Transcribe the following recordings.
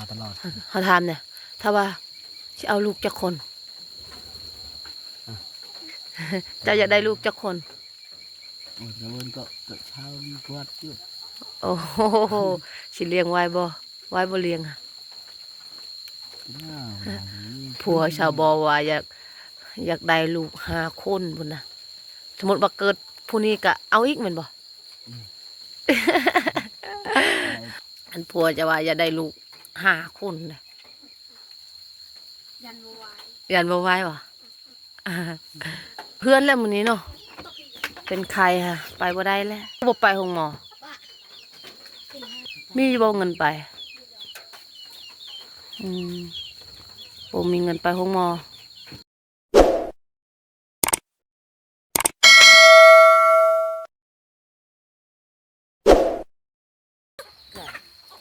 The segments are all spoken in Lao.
ມາຕະຫຼອດ. ເຮົາຖາມແດ່ ຖ້າວ່າຊິເອົາລູກຈັກຄົນ? ອະ ເຈົ້າຢາກໄດ້ລູກຈັກຄົນ? ໂອ້ຍ ກະເບິ່ງກໍ ກະຊາວນີ້ກວ່າຢູ່. ໂອ້ໂຫ ຊິລ້ຽງໄຫວບໍ່? ໄຫວບໍ່ລ້ຽງ? ຜົວຊາວບໍວ່າຢາກ ຢາກໄດ້ລູກຫ້າຄົນພຸ້ນນະ. ສົມມຸດວ່າເກີດຜູ້ນີ້ກະເອົາອີກແມ່ນບໍ່? ອືມ ອັນຜົວຈະວ່າຢາກໄດ້ລູກຫ້າຄົນນະ. ຢ້ານບໍ່ໄຫວ ຢ້ານບໍ່ໄຫວຫວາ? ເພື່ອນແຫຼະມື້ນີ້ເນາະ ເປັນໄຂ້ຫະ ໄປບໍ່ໄດ້ແຫຼະ. ບໍ່ໄປໂຮງໝໍ? ມີຢູ່ບໍ່ເງິນໄປ? ອືມ ບໍ່ມີເງິນໄປໂຮງໝໍ.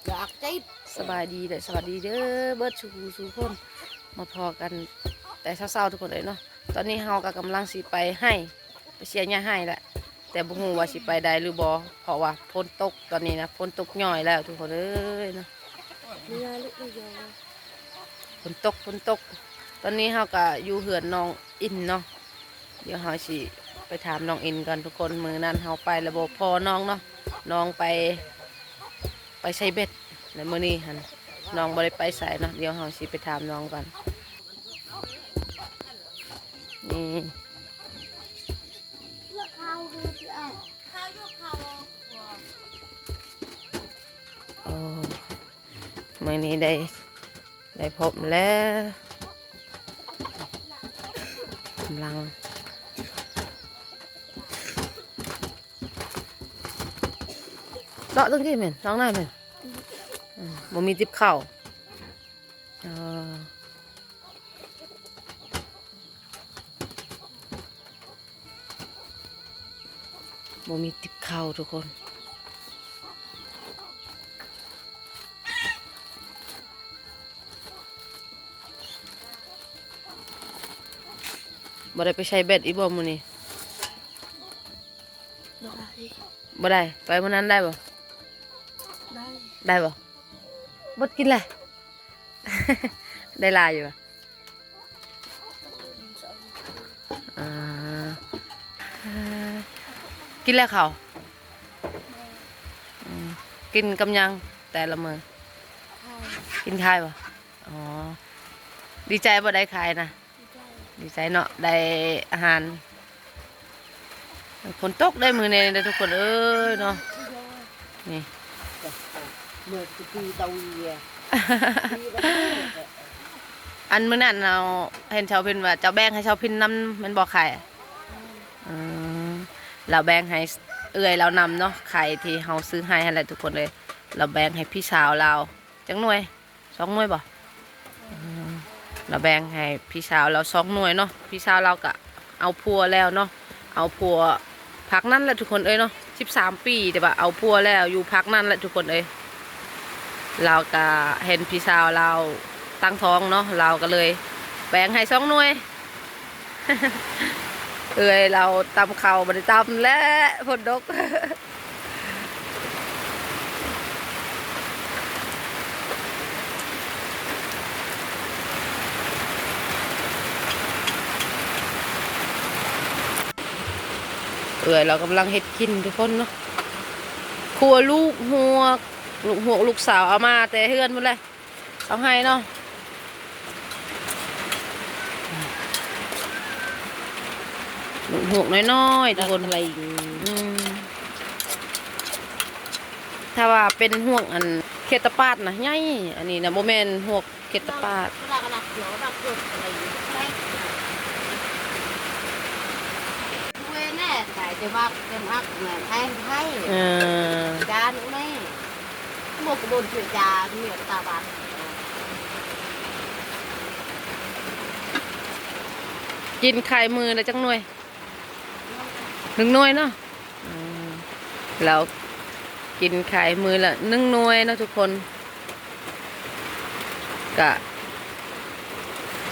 ຢາກເຈັບ. ສະບາຍດີ ແລະ ສະຫວັດດີເດີ ເບິດສູ່ຜູ້ສູ່ຄົນ ມາພໍ້ກັນແຕ່ເຊົ້າໆ ທຸກຄົນເອີຍເນາະ. ຕອນນີ້ເຮົາກໍກຳລັງຊິໄປໄຮ່ ໄປເສຍຫຍ້າໄຮ່ແຫຼະ ແຕ່ບໍ່ຮູ້ວ່າຊິໄປໄດ້ຫຼືບໍ່ ເພາະວ່າຝົນຕົກ. ຕອນນີ້ນະ ຝົນຕົກຍ້ອຍແລ້ວ ທຸກຄົນເອີຍເນາະ. ຝົນຕົກ ຝົນຕົກ. ຕອນນີ້ເຮົາກະຢູ່ເຮືອນນ້ອງອິນເນາະ. ດຽວເຮົາຊິໄປຖາມນ້ອງອິນກ່ອນທຸກຄົນ. ມື້ນັ້ນເຮົາໄປແລ້ວບໍ່ພໍ້ນ້ອງເນາະ. ນ້ອງໄປ ໄປໃສ່ເບັດ ແລ້ວມື້ນີ້ຫັ້ນນ້ອງບໍ່ໄດ້ໄປໃສເນາະ. ດຽວເຮົາຊິໄປຖາມນ້ອງກ່ອນ. ນີ້ ໂອ້ ມື້ນີ້ໄດ້ ໄດ້ພົບແລ້ວ ກຳລັງ ເລາະຕັ້ງກີ້ແມ່ນ ນ້ອງນາຍແມ່ນ ອືມ ບໍ່ມີຕິບເຂົ້າ ເອີ. ບໍ່ມີຕິບເຂົ້າທຸກຄົນ. ບໍ່ໄດ້ໄປໃສ່ເບັດອີກບໍ່ມື້ນີ້? ບໍ່ໄດ້ ບໍ່ໄດ້. ໄປມື້ນັ້ນໄດ້ບໍ່? ໄດ້ ໄດ້ບໍ່? ເບິດກິນແຫຼະ ໄດ້ຫຼາຍຢູ່ບໍ່? ອ່າ ກິນແລ້ວເຂົ້າ? ອືມ ກິນກັບຫຍັງແຕ່ລະມື້? ກິນໄຂ່ບໍ່? ອໍ ດີໃຈບໍ່ໄດ້ໄຂ່ນະ? ດີໃຈ ດີໃຈເນາະ ໄດ້ອາຫານ. ຝົນຕົກໄດ້ມື້ນີ້ເດີທຸກຄົນເອີຍເນາະ. ນີ້ ອັນມື້ນັ້ນເຮົາເຫັນຊາວພິນວ່າເຈົ້າແບ່ງໃຫ້ຊາວພິນນຳແມ່ນບໍ່ໄຂ່? ອືມ ລາວແບ່ງໃຫ້ເອື້ອຍລາວນຳເນາະ ໄຂ່ທີ່ເຮົາຊື້ໃຫ້ຫັ້ນແຫຼະທຸກຄົນເອີຍ. ລາວແບ່ງໃຫ້ພີ່ສາວລາວຈັກໜ່ວຍ? ສອງໜ່ວຍບໍ່? ອືມ ລາວແບ່ງໃຫ້ພີ່ສາວລາວສອງໜ່ວຍເນາະ. ພີ່ສາວລາວກະເອົາຜົວແລ້ວເນາະ ເອົາຜົວພັກນັ້ນແຫຼະທຸກຄົນເອີຍເນາະ. ສິບສາມປີ ແຕ່ວ່າເອົາຜົວແລ້ວ ຢູ່ພັກນັ້ນແຫຼະທຸກຄົນເອີຍ. ລາວກະເຫັນພີ່ສາວລາວຕັ້ງທ້ອງເນາະ ລາວກະເລີຍແບ່ງໃຫ້ສອງໜ່ວຍ. ເອື້ອຍລາວຕຳເຂົ້າບໍ່ໄດ້ຕຳແລ້ວ ຝົນຕົກ. ເອື້ອຍລາວກຳລັງເຮັດກິນທຸກຄົນເນາະ. ຄົວລູກຮວກ ລູກຮວກລູກສາວເອົາມາແຕ່ເຮືອນພຸ້ນແຫຼະ. ເອົາໃຫ້ເນາະ ລູກຮວກນ້ອຍໆ ທຸກຄົນ. ອືມ ຖ້າວ່າເປັນຮວກອັນເຂດຕະປາດນະໃຫຍ່ ອັນນີ້ນະບໍ່ແມ່ນຮວກເຂດຕະປາດ. ເອີ. ກິນໄຂ່ມື້ລະຈັກໜ່ວຍ? ໜຶ່ງໜ່ວຍເນາະ. ອືມ ລາວກິນໄຂ່ມື້ລະໜຶ່ງໜ່ວຍເນາະທຸກຄົນ. ກະ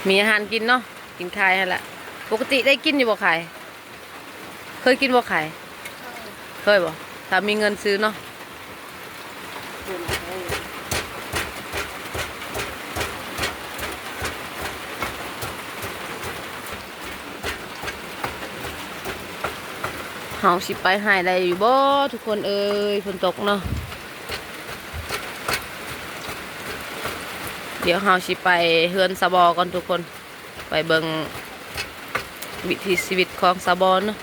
ມີອາຫານກິນເນາະ ກິນໄຂ່ຫັ້ນລະ. ປົກກະຕິໄດ້ກິນຢູ່ບໍ່ໄຂ່? ເຄີຍກິນບໍ່ໄຂ່? ເຄີຍ. ເຄີຍບໍ່? ຖ້າມີເງິນຊື້ເນາະ. ເຄີຍ. ເຮົາຊິໄປໄຮ່ໄດ້ຢູ່ບໍ່ທຸກຄົນເອີຍ? ຝົນຕົກເນາະ. ດຽວເຮົາຊິໄປເຮືອນສາວບໍກ່ອນທຸກຄົນ ໄປເບິ່ງວິຖີຊີວິດຂອງສາວບໍເນາະ.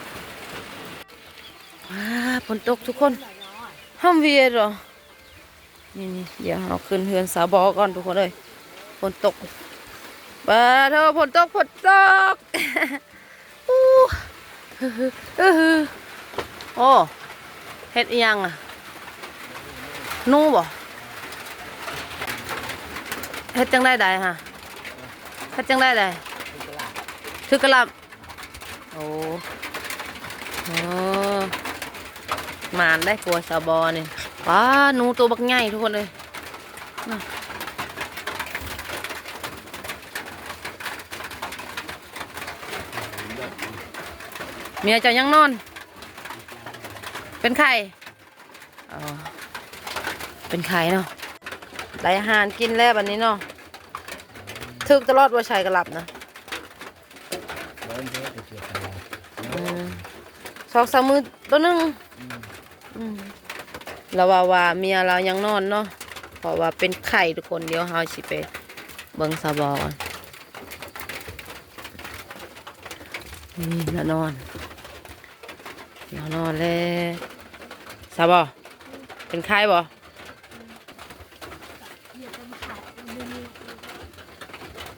ອາ ຝົນຕົກທຸກຄົນ ຫ້າມວຽດເນາະ. ນີ້ໆ ດຽວເຮົາຂຶ້ນເຮືອນສາວບໍກ່ອນທຸກຄົນເອີຍ. ຝົນຕົກ ປາໂທ ຝົນຕົກ ຝົນຕົກ. ອູ້ ເຮີໆ ໂອ້ ເຮັດອີ່ຫຍັງອະ? ໜູບໍ? ເຮັດຈັ່ງໃດໄດ້ຫະ? ເຮັດຈັ່ງໃດໄດ້? ຖືກະລາບ. ໂອ້ ເອີ ໝານໄດ໋ຜົວສາວບໍນີ້. ປາ ໜູໂຕບັກໃຫຍ່ທຸກຄົນເອີຍ. ເມຍເຈົ້າຍັງນອນ ເປັນໄຂ້. ອໍ ເປັນໄຂ້ເນາະ. ໄດ້ອາຫານກິນແລ້ວບັດນີ້ເນາະ. ຖືກຕະຫຼອດບໍ່ ໃສ່ກະລັບນະ? ອືມ ສອງສາມມື້ໂຕໜຶ່ງ. ອືມ ລາວເວົ້າວ່າເມຍລາວຍັງນອນເນາະ ເພາະວ່າເປັນໄຂ້ທຸກຄົນ. ດຽວເຮົາຊິໄປເບິ່ງສາວບໍກ່ອນ. ນີ້ລາວນອນ ລາວນອນແລ້ວ. ສາວບໍ ເປັນໄຂ້ບໍ່?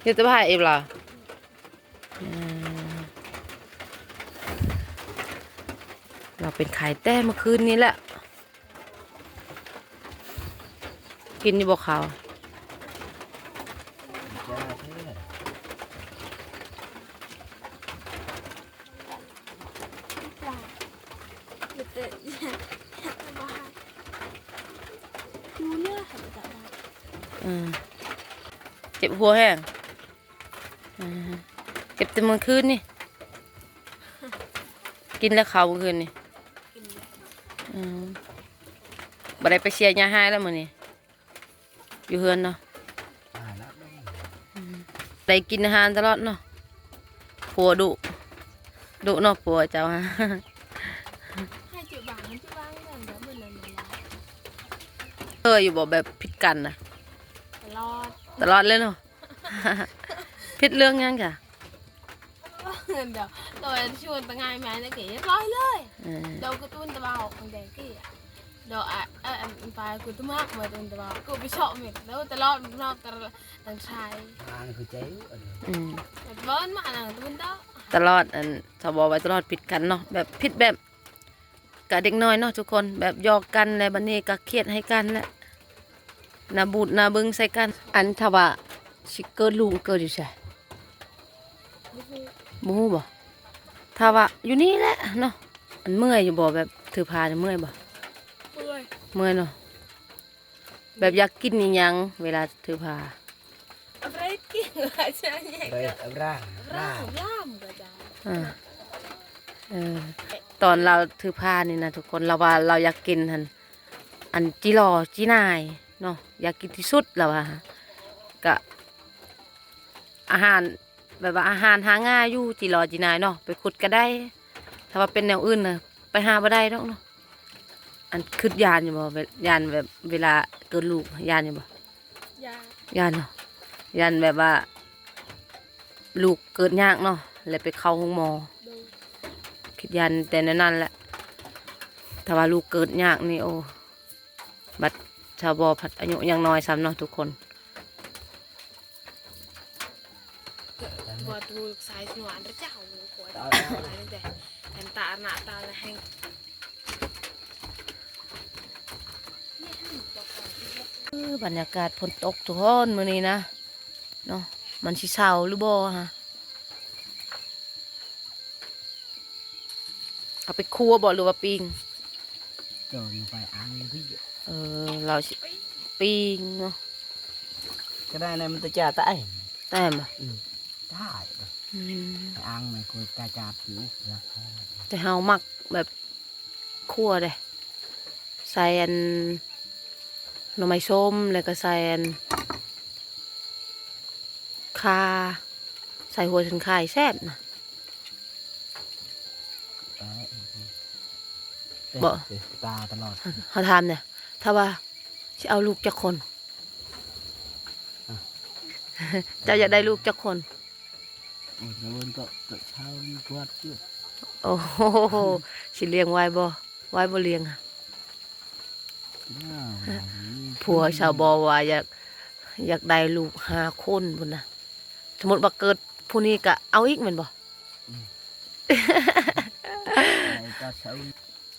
ເຮັດແຕ່ບໍ່ຫາຍອີກລະ. ອືມ ລາວເປັນໄຂ້ແຕ່ເມື່ອຄືນນີ້ແຫຼະ. ກິນຢູ່ບໍ່ເຂົ້າ? ເອີ ເຈັບຫົວແຮງ. ອືມ ເຈັບແຕ່ມື້ຄືນນີ້. ກິນແລ້ວເຂົ້າມື້ຄືນນີ້? ກິນແລ້ວ. ອືມ ບໍ່ໄດ້ໄປເສຍຫຍ້າຮ້າຍແລ້ວມື້ນີ້ ຢູ່ເຮືອນເນາະ. ອືມ ໄດ້ກິນອາຫານຕະຫຼອດເນາະ. ຜົວດຸ ດຸເນາະຜົວເຈົ້າ. ໃຫ້ຈຸບາງ ຈຸບາງເລື່ອງດຽວເບິ່ງນັ້ນແຫຼະ. ເຄີຍຢູ່ບໍ່ແບບຜິດກັນນະ? ຕະຫຼອດ ຕະຫຼອດເລີຍເນາະ. ຜິດເລື່ອງຫຍັງຈະ? ດຽວ ໂດຍຊວນຕະງາຍມາແລ້ວເກ ຮຽບຮ້ອຍເລີຍ. ເອີ ດຽວກະຕຸ້ນຕະເບົາຂອງແດງເກ ດຽວ ອະ ອະ ອັນປາຍກູຕະໝາກມາຕຸ້ນຕະເບົາ ກູໄປເຊາະເມັດ ດຽວຕະຫຼອດນອກຕະຫຼອດ ອັນຊາຍ ອາ ຄືໃຈ. ອືມ ເບິ່ງມາອັນນັ້ນຕຸ້ນເດີ ຕະຫຼອດ ອັນ ສາວບໍວ່າຕະຫຼອດຜິດກັນເນາະ ແບບຜິດແບບ ກະເດັກນ້ອຍເນາະທຸກຄົນ ແບບຢອກກັນ ແລ້ວບັດນີ້ກະຄຽດໃຫ້ກັນແຫຼະ ໜ້າບູດໜ້າບຶງໃສ່ກັນ. ອັນຖ້າວ່າຊິເກີດລູກເກີດຢູ່ໃສ? ບໍ່ຮູ້ ບໍ່ຮູ້ບໍ? ຖ້າວ່າຢູ່ນີ້ແຫຼະເນາະ. ອັນເມື່ອຍຢູ່ບໍ່ ແບບຖືພານີ້ເມື່ອຍບໍ່? ເມື່ອຍ ເມື່ອຍເນາະ. ແບບຢາກກິນອີ່ຫຍັງເວລາຖືພາ? ອາ ເອີ ຕອນລາວຖືພານີ້ນະທຸກຄົນ ລາວວ່າລາວຢາກກິນຫັ້ນ ອັນ ຈີລໍຈີນາຍເນາະ ຢາກກິນທີ່ສຸດລາວວ່າ. ກະອາຫານ ແບບວ່າອາຫານຫາງ່າຍຢູ່ ຈີລໍຈີນາຍເນາະ ໄປຂຸດກະໄດ້. ຖ້າວ່າເປັນແນວອື່ນນະ ໄປຫາບໍ່ໄດ້ດອກເນາະ. ອັນ ຄຶດຢ້ານຢູ່ບໍ່? ເວ- ຢ້ານແບບເວລາເກີດລູກ ຢ້ານຢູ່ບໍ່? ຢ້ານ ຢ້ານເນາະ ຢ້ານແບບວ່າລູກເກີດຍາກເນາະ ແລ້ວໄປເຂົ້າໂຮງໝໍ. ໂດຍ ຄຶດຢ້ານແຕ່ແນວນັ້ນແຫຼະ. ຖ້າວ່າລູກເກີດຍາກນີ້ ໂອ້ ບັດຊາວບໍ່ພັດອາຍຸຍັງນ້ອຍຊ້ຳເນາະທຸກຄົນ. ເອີ ບັນຍາກາດຝົນຕົກທຸກຄົນມື້ນີ້ນະ ເນາະ ມັນຊິເຊົາຫຼືບໍ່ຫະ? ເອົາໄປຄົວບໍ່ ຫຼືວ່າປີ້ງ? ຈອນໄປອັງພີ້. ເອີ ລາວຊິປີ້ງເນາະ ກະໄດ້ນະ ມັນຕະຈາຕາຍ ຕາຍບໍ່? ອືມ ຕາຍ. ອືມ ອັງມັນຄືຕາຈາດຢູ່ ແຕ່ເຮົາມັກແບບຄົວເດ້ ໃສ່ອັນ ໜໍ່ໄມ້ສົ້ມ ແລ້ວກະໃສ່ອັນ ຂ່າ ໃສ່ຫົວເຖິງໄຂ່ ແຊບນະ. ເອີ ບໍ່ ເຕະຕາຕະຫຼອດ. ເຮົາຖາມແດ່ ຖ້າວ່າຊິເອົາລູກຈັກຄົນ? ອ່ະ ເຈົ້າຢາກໄດ້ລູກຈັກຄົນ? ໂອ້ຍ ລະເວີນກໍ ກໍຊາວນີ້ກວ່າເກືອບ. ໂອ້ໂຫ ຊິລ້ຽງໄວບໍ່? ໄວບໍ່ລ້ຽງ? ອ້າວ ຜົວຊາວບໍ່ວ່າຢາກ ຢາກໄດ້ລູກຫ້າຄົນພຸ້ນນະ. ສົມມຸດວ່າເກີດຜູ້ນີ້ກະເອົາອີກແມ່ນບໍ່? ອືມ ໄດ້ກໍຊາວ.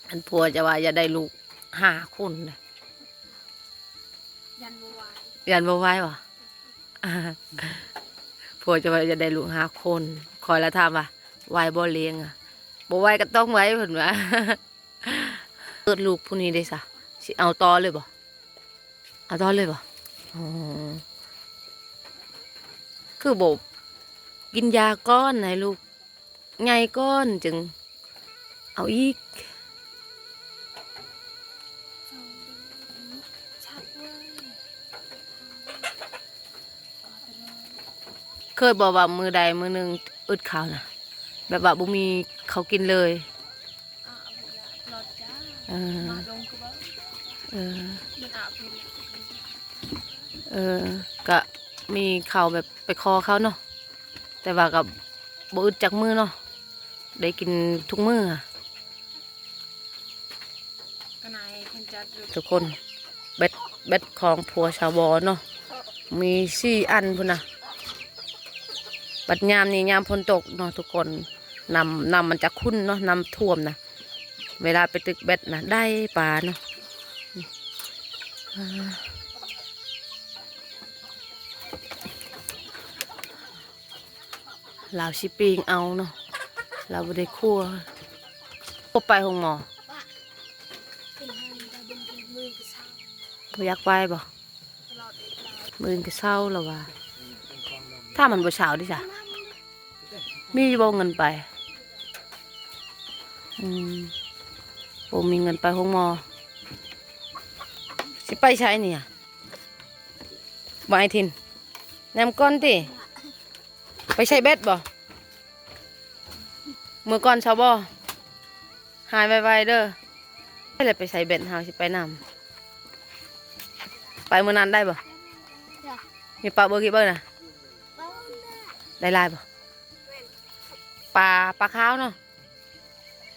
ອັນຜົວຈະວ່າຢາກໄດ້ລູກຫ້າຄົນນະ. ຢ້ານບໍ່ໄຫວ ຢ້ານບໍ່ໄຫວຫວາ? ຜົວຈະວ່າຢາກໄດ້ລູກຫ້າຄົນ. ຂ້ອຍລະຖາມວ່າ ໄຫວບໍ່ລ້ຽງອະ? ບໍ່ໄຫວກໍຕ້ອງໄຫວ ເພິ່ນວ່າ. ເກີດລູກຜູ້ນີ້ເດ້ຊະ ຊິເອົາຕໍ່ເລີຍບໍ່? ເອົາຕໍ່ເລີຍບໍ່? ອໍ ຄືບໍ່ກິນຢາກ່ອນ ໃຫ້ລູກໃຫຍ່ກ່ອນຈຶ່ງເອົາອີກ? ເຄີຍບໍ່ວ່າມື້ໃດມື້ໜຶ່ງອຶດເຂົ້ານະ ແບບວ່າບໍ່ມີເຂົ້າກິນເລີຍ? ເອີ ເອີ ກະມີເຂົ້າແບບໄປຂໍເຂົາເນາະ ແຕ່ວ່າກະບໍ່ອຶດຈັກມື້ເນາະ ໄດ້ກິນທຸກມື້. ທຸກຄົນ ເບັດ ເບັດຂອງຜົວຊາວບໍ່ເນາະ ມີສີ່ອັນພຸ້ນນະ. ບັດຍາມນີ້ ຍາມຝົນຕົກເນາະທຸກຄົນ ນ້ຳ ນ້ຳມັນຈະຂຸ່ນເນາະ ນ້ຳຖ້ວມນະ ເວລາໄປຕຶກເບັດນະ ໄດ້ປາເນາະ. ລາວຊິປີ້ງເອົາເນາະ ລາວບໍ່ໄດ້ຂົ້ວ. ບໍ່ໄປໂຮງໝໍ? ບໍ່ຢາກໄປບໍ່? ມື້ອື່ນກໍເຊົາລາວວ່າ. ຖ້າມັນບໍ່ເຊົາເດຊະ? ມີຢູ່ບໍ່ເງິນໄປ? ອືມ ບໍ່ມີເງິນໄປໂຮງໝໍ. ຊິໄປໃສນີ້? ບໍ່ ອ້າຍທິນ ແນມກ່ອນຕິ. ໄປໃສ່ເບັດບໍ່? ມື້ກ່ອນເຊົາບໍ່? ຫາຍໄວໆເດີ. ໄປແລ້ວໄປໃສ່ເບັດ ເຮົາຊິໄປນຳ. ໄປມື້ນັ້ນໄດ້ບໍ່? ໄດ້. ມີປາເບີກີເບີນະ? ໄດ້ຫຼາຍບໍ່? ປາ ປາຂາວເນາະ.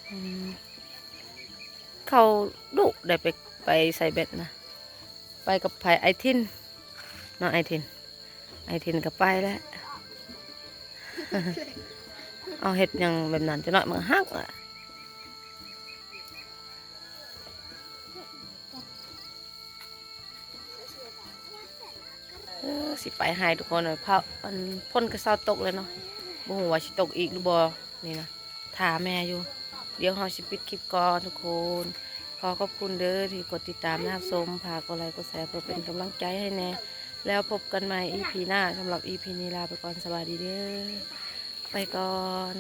ອືມ ເຂົາດຸໄດ໋ ໄປ ໄປໃສ່ເບັດນະ. ໄປກັບໃຜ? ອ້າຍທິນເນາະ ອ້າຍທິນ. ອ້າຍທິນກໍໄປແລ້ວ. ເອົາເຮັດຫຍັງແບບນັ້ນ ຈັກໜ້ອຍມັນກໍຫັກລະ. ເອີ ຊິໄປໃຫ້ທຸກຄົນເອີຍ ເພາະມັນ ຝົນກໍເຊົາຕົກແລ້ວເນາະ ບໍ່ຮູ້ວ່າຊິຕົກອີກຫຼືບໍ່ນີ້ນະ ຖ້າແມ່ຢູ່. ດຽວເຮົາຊິປິດຄລິບກ່ອນທຸກຄົນ. ຂໍຂອບຄຸນເດີທີ່ກົດຕິດຕາມ ແລະ ຮັບຊົມ. ຝາກກົດໄລກົດແຊເພື່ອເປັນກຳລັງໃຈໃຫ້ແດ່ ແລ້ວພົບກັນໃໝ່ອີພີໜ້າ. ສຳລັບອີພີນີ້ລາໄປກ່ອນ ສະບາຍດີເດີ ໄປກ່ອນ.